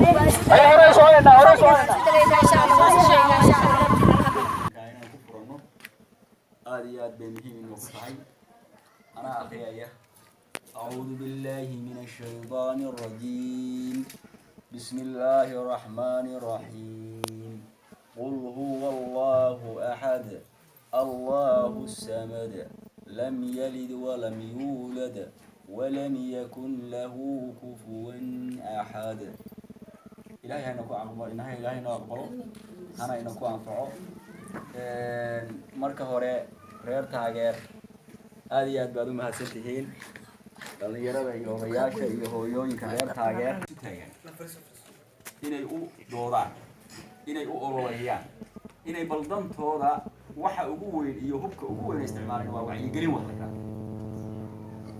Inaan ku furanno aada iyo aad bay muhiim inoogu tahay. Anaa akhriyaya: أعوذ بالله من الشيطان الرجيم، بسم الله الرحمن الرحيم، قل هو الله أحد، الله الصمد، لم يلد ولم يولد ولم يكن له كفوا أحد. Ilaahay hana ku aqbalo, Ilaahay noo aqbalo, hana ina ku anfaco. Marka hore, reer Taageer, aada iyo aad baad u mahadsan tihiin, dhalinyarada iyo odayaasha iyo hooyooyinka reer Taageer isu taagan inay u doodaan, inay u ololeeyaan, inay baldantooda waxa ugu weyn iyo hubka ugu weyn ay isticmaalaan waa wacyigelin. Wax la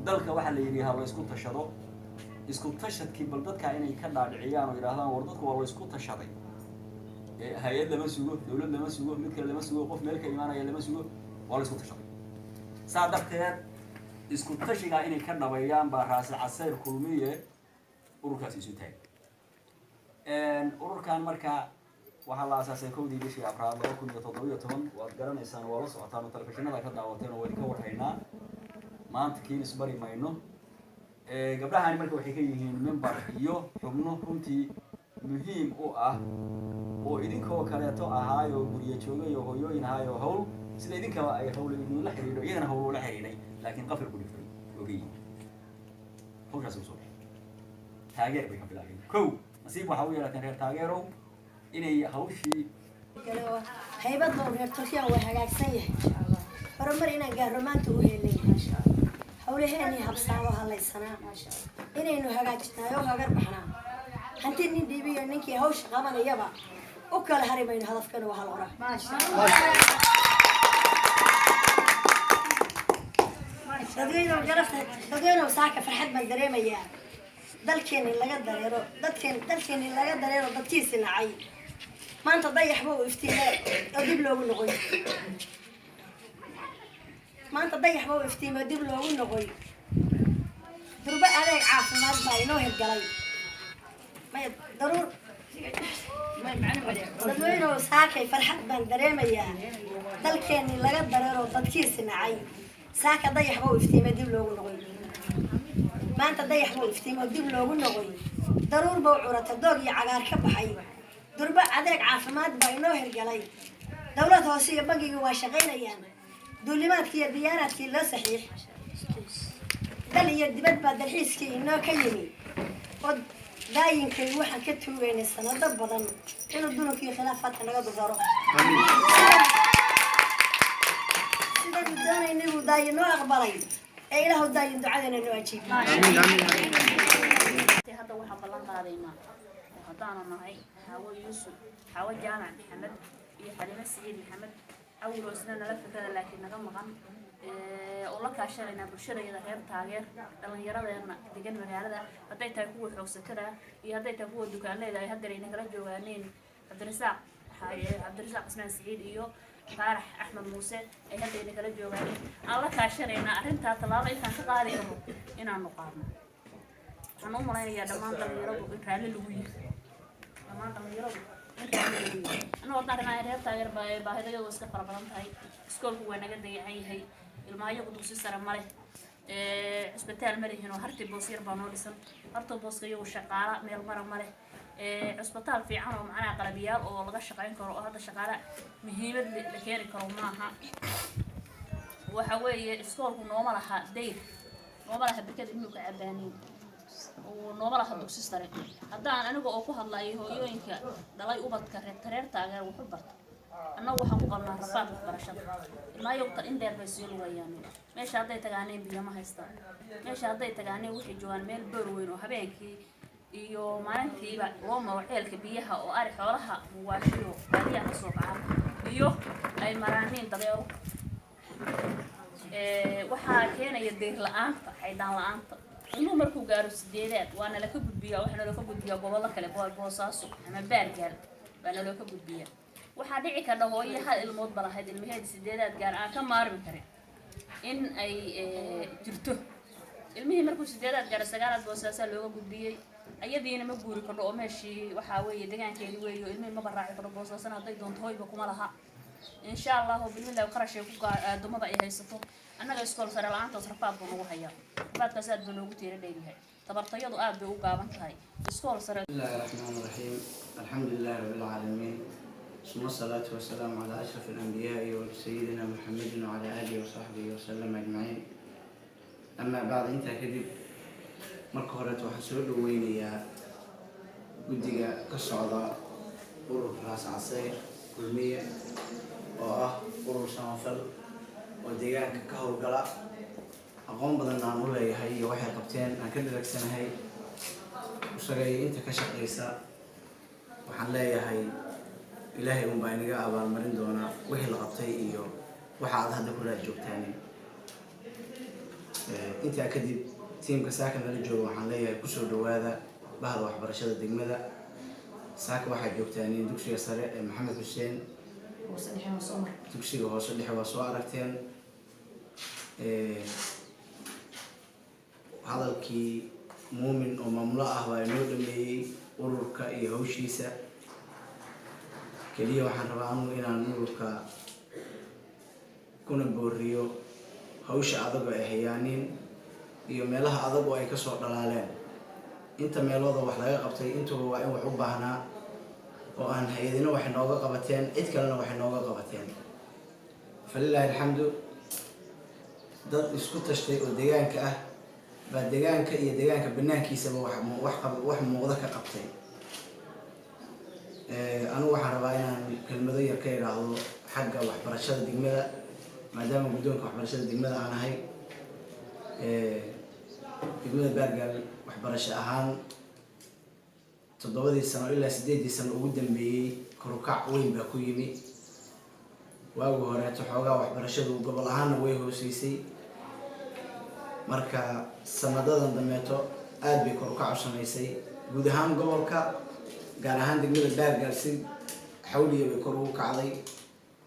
dalka waxaa la yidhi ha la isku tashado. Isku tashadkii bal dadka inay ka dhaadhiciyaan oo yidhahdaan, war dadku waa la isku tashaday, hay-ad lama sugo, dawlad lama sugo, mid kale lama sugo, qof meel ka imaanaya lama sugo, waa la isku tashaday. Saa darteed isku tashigaa inay ka dhabeeyaan baa Raasi Casayr Kulmiye ururkaasi isu taagay. Ururkan marka waxaa la aasaasay 1dii bishii afraad 2017. Waad garanaysaan, waa la socotaan oo telefishinada ka daawateen oo waynu ka warhaynaa. Maanta kiin isbari mayno. Gabdhahani marka waxay ka yihiin member iyo xubno runtii muhiim u ah oo idinkoo kaleeto ahaayoo guryo joogay oo hooyooyin ahaayoo hawl sida idinkaba ay hawl idinla xidhiidho, iyagana hawl ula xidhiidhay, laakiin qafil ku dhiftay oga yihiin. Hawshaasi usoo baxay Taageer bay ka bilaabeen. Kow, nasiib waxaa u yeelateen reer Taageerow inay hawshii Haybadoo reer Turkiya waa hagaagsan yahay, horumar inaan gaarno maanta u helay, hawlaheenii habsaamo halaysanaa inaynu hagaajinayo, hagar baxnaa, hanti nin dhiibiyo ninkii hawsha qabanayaba u kala hari mayno. Hadafkana waa hal qoraa. Dadweynow, garafta dadweynow, saaka farxad baan dareemayaa. Dalkeeni laga dareero, dadkeen dalkeeni laga dareero, dadkiisi nacay, maanta dayaxba uu iftiimay oo dib loogu noqoy. Maanta dayaxba uu iftiimay oo dib loogu noqoy. Durbo adeeg caafimaad baa inoo hirgalay. Maya daruur. Dadweynow, saakay farxad baan dareemayaa. Dalkeeni laga dareero, dadkiisi nacay, saaka dayaxba uu iftiimay dib loogu noqoy. Maanta dayax buu iftiimay oo dib loogu noqoy. Daruur buu curata, doog iyo cagaar ka baxay. Durbo adeeg caafimaad baa inoo hirgalay. Dawlad hoose iyo bangiga waa shaqaynayaan. Duulimaadkii iyo diyaaraadkii loo saxiix. Dal iyo dibad baa dalxiiskii inoo ka yimi oo daayinkay. Waxaan ka tuugaynay sanado badan inuu dununkii khilaafaadka naga dudaro. Sidaynu doonaynay buu daayin noo aqbalay ee Ilaahu daayin ducadeena noo ajiib. Hadda waxaan ballan qaadaynaa oo haddaanu nahay Xaawo Yuusuf, Xaawo Jaamac Maxamed iyo Xalimo Siciid Maxamed Cawil oo isna nala fikrada laakiin naga maqan, oo la kaashanaynaa bulshadayada reer Taageer, dhallinyaradeena degan magaalada, hadday tahay kuwa xoogsatada iyo hadday tahay kuwa dukaanleyda ay haddeer ayna kala joogaaneen Cabdirasaaq, Cabdirasaaq Cismaan Siciid iyo Faarax Axmed Muuse ay hadda ayna kala joogaaneen, aan la kaashanaynaa arrintaa tallaabo intaan ka qaadi karno inaanu qaadno. Waxaan u malaynayaa dhammaan dhalinyaradu in raalli lagu yahay, dhammaan dhalinyaradu in raalli lagu yahay. Annagu haddaan rabnaa reer Taageer baahidayadu iska fara badan tahay. Iskoolku waa naga dayacan yahay, ilmahayagu dugsi sare ma leh, cusbitaal ma lihin oo harti boos yar baa noo dhisan. Harta booska iyagu shaqaala meel mara ma leh. Cusbitaal fiican oo macnaha qalabiyaal oo laga shaqayn karo oo hadda shaqaala muhiimad la keeni karo maaha. Waxa weeye iskoolku nooma laha dayr, nooma laha berkada ilmuhu ka cabaaniin, nooma laha dugsi sare. Haddaan aniga oo ku hadlayo hooyooyinka dhalay ubadka reer Taageer waxu barta, annagu waxaan ku qabnaa rafaad waxbarashada. Ilmaayogta in dheer bay sii lugayaan. Meesha hadday tagaaneen biyo ma haystaan. Meesha hadday tagaaneen waxay joogaan meel boor weyn oo habeenkii iyo maalintiiba loo maro ceelka biyaha oo ari xoolaha muwaashiyo baadiyaha kasoo baxa iyo ay maraaniin dabeero. Waxaa keenaya deyr la-aanta, xaydaan la-aanta. Ilmuhu markuu gaaro sideedaad waa nala ka gudbiyaa, waxaa naloo ka gudbiyaa gobollo kale, Boosaaso ama Baargaal baa naloo ka gudbiyaa. Waxaa dhici kardha hooyo hal ilmood ba lahayd, ilmaheeda sideedaad gaar aan ka maarmi karin in ay jirto. Ilmihii markuu sideedaad gaaro, sagaalaad, Boosaasaa looga gudbiyey. Ayadiina ma guuri kardho oo meeshii waxaa weeye deegaankeedi weeyo, ilmihii maba raaci kardho. Boosaasana hadday doonto hoyba kuma laha. Insha Allahu bilmilah qarashay ku aadamada ay haysato. Annaga iskool sare la-aantaas rafaad buu nagu hayaa. Rafaadkaas aad buu noogu tiira dheeryahay, tabartayadu aad bay u gaaban tahay iskool sare. بسم الله الرحمن الرحيم، الحمد لله رب العالمين، ثم الصلاة والسلام على أشرف الأنبياء وسيدنا محمد وعلى آله وصحبه وسلم أجمعين، أما بعد. Intaa kadib, marka horeeto waxaan soo dhaweynayaa guddiga ka socda ururka Raas Casayr Kulmiye, oo ah urur samafal oo deegaanka ka howlgala. Aqoon badan aan u leeyahay iyo waxay qabteen aan ka dharagsanahay. Isagay inta ka shaqaysa waxaan leeyahay, Ilaahay unbaa inaga abaalmarin doonaa wixii la qabtay iyo waxa aad hadda ku raad joogtaanin. Intaa kadib, tiimka saaka nala jooga waxaan leeyahay, kusoo dhawaada bahda waxbarashada degmada. Saaka waxaad joogtaaniin dugsiga sare ee Maxamed Xuseen, dugsiga hoose dhexe waa soo aragteen. Hadalkii Muumin oo maamulo ah baa inoo dhameeyey ururka iyo hawshiisa. Keliya waxaan rabaa anugu inaan ururka kuna booriyo hawsha adag oo ay hayaaniin iyo meelaha adag oo ay kasoo dhalaaleen. Inta meelooda wax laga qabtay intuba waa in wax u baahnaa oo aan hay-adina waxay nooga qabateen, cid kalena waxay nooga qabateen. Falilaahi alxamdu, dad isku tashtay oo deegaanka ah baa deegaanka iyo deegaanka banaankiisaba wax muuqda ka qabtay. Anigu waxaan rabaa inaan kelmado yar ka idhaahdo xagga waxbarashada degmada, maadaama guddoonka waxbarashada degmada aan ahay. Degmada Baargaal waxbarasho ahaan 7dii sano ilaa 8dii sano ugu dambeeyey korukac weyn baa ku yimi. Waagi horeeto xoogaa waxbarashadu gobol ahaanna way hooseysay. Marka sanadadan dambeeto aada bay korukac u samaysay guud ahaan gobolka, gaar ahaan degmada Baargaal si xawliya bay kor ugu kacday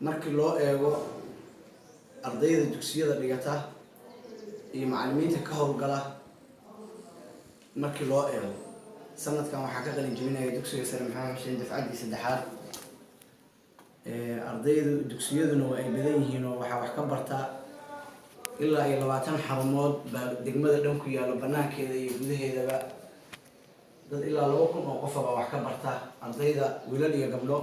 markii loo eego ardayda dugsiyada dhigata iyo macallimiinta ka howlgala. Markii loo eego sanadkan waxaa ka qalin jebinaya dugsiga sare Maxamed Xuseen dafcaddii saddexaad. Ardaydu dugsiyaduna waa ay badan yihiin oo waxaa wax ka bartaa ilaa iyo 20 xarumood baa degmada dhan ku yaallo, banaankeeda iyo gudaheedaba. Dad ilaa 2000 oo qofa baa wax ka barta ardayda, wiilal iyo gabdho.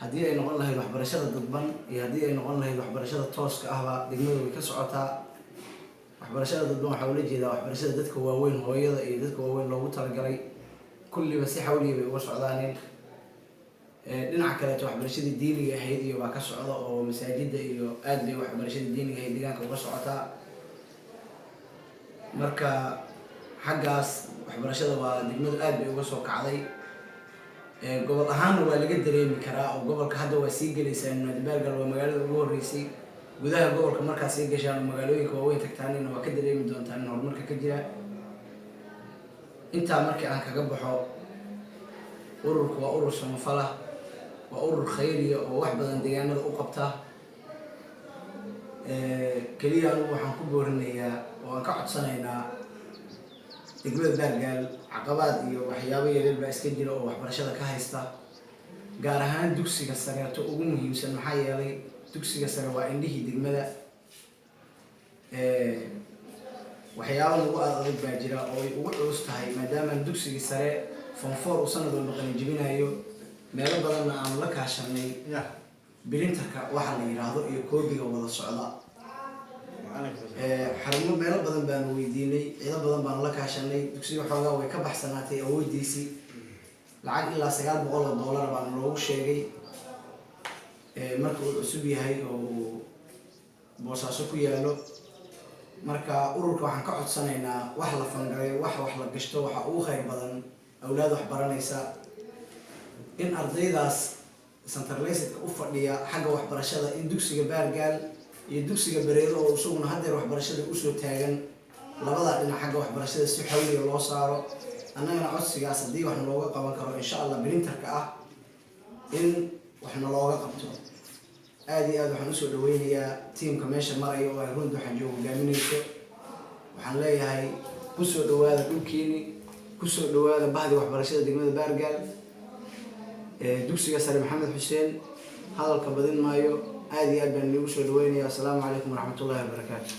Haddii ay noqon lahayd waxbarashada dadban iyo haddii ay noqon lahayd waxbarashada tooska ahba, degmada way ka socotaa. Waxbarashada dadban waxaa ula jeedaa waxbarashada dadka waaweyn, hooyada iyo dadka waaweyn loogu talagalay. Kulliba si xawliya bay uga socdaaneen. Dhinaca kaleeto waxbarashadii diiniga ahayd iyo waa ka socda oo masaajida iyo aad bay waxbarashadii diiniga ahayd deegaanka uga socotaa. Marka xaggaas waxbarashada waa degmadu aad bay uga soo kacday. Gobol ahaanna waa laga dareemi karaa oo gobolka hadda waa sii gelaysaa. Baargal waa magaalada ugu horreysay gudaha gobolka. Markaa sii gashaan oo magaalooyinka waaweyn tagtaanina, waa ka dareemi doontaan in horumarka ka jira. Intaa markii aan kaga baxo, ururku waa urur samafala, waa urur khayriya oo wax badan deegaanada u qabta. Keliya anugu waxaan ku boorinayaa oo aan ka codsanaynaa degmada Baargaal, caqabaad iyo waxyaabo yaryar baa iska jira oo waxbarashada ka haysta, gaar ahaan dugsiga sareeto ugu muhiimsan, maxaa yeelay dugsiga sare waa indhihii degmada. Waxyaabo nagu aad adag baa jira oo ay ugu culus tahay, maadaamaan dugsigii sare form four uu sanad walba qalin jebinayo, meelo badanna aanu la kaashanay. Printerka waxa la yidhaahdo iyo koobiga wada socda, xarumo meelo badan baanu weydiinay, ciido badan baanu la kaashanay. Dugsiga xoogaa way ka baxsanaatay awoodiisii. Lacag ilaa $900 baana loogu sheegay marka uu cusub yahay oo uu Boosaaso ku yaalo. Marka ururka waxaan ka codsanaynaa, wax la fangareeyo, wax la gashto, waxa ugu khayr badan awlaad wax baranaysa, in ardaydaas centralizedka u fadhiya xagga waxbarashada, in dugsiga Baargaal iyo dugsiga Bareedo oo isaguna haddeer waxbarashada usoo taagan, labada dhinac xagga waxbarashada si xawliya loo saaro. Annagana codsigaas haddii wax nalooga qaban karo, insha Allah, printerka ah in wax nalooga qabto. Aada iyo aad waxaan usoo dhaweynayaa tiimka meesha maraya oo ay Runta Waxaan Jooga hogaaminayso. Waxaan leeyahay, kusoo dhawaada dhulkiini. Kusoo dhawaada bahdi waxbarashada degmada Baargaal, dugsiga sare Maxamed Xuseen. Hadalka badin maayo, aada iyo aad baan iigu soo dhaweynaya. Asalaamu calaykum waraxmatullahi wabarakaatu.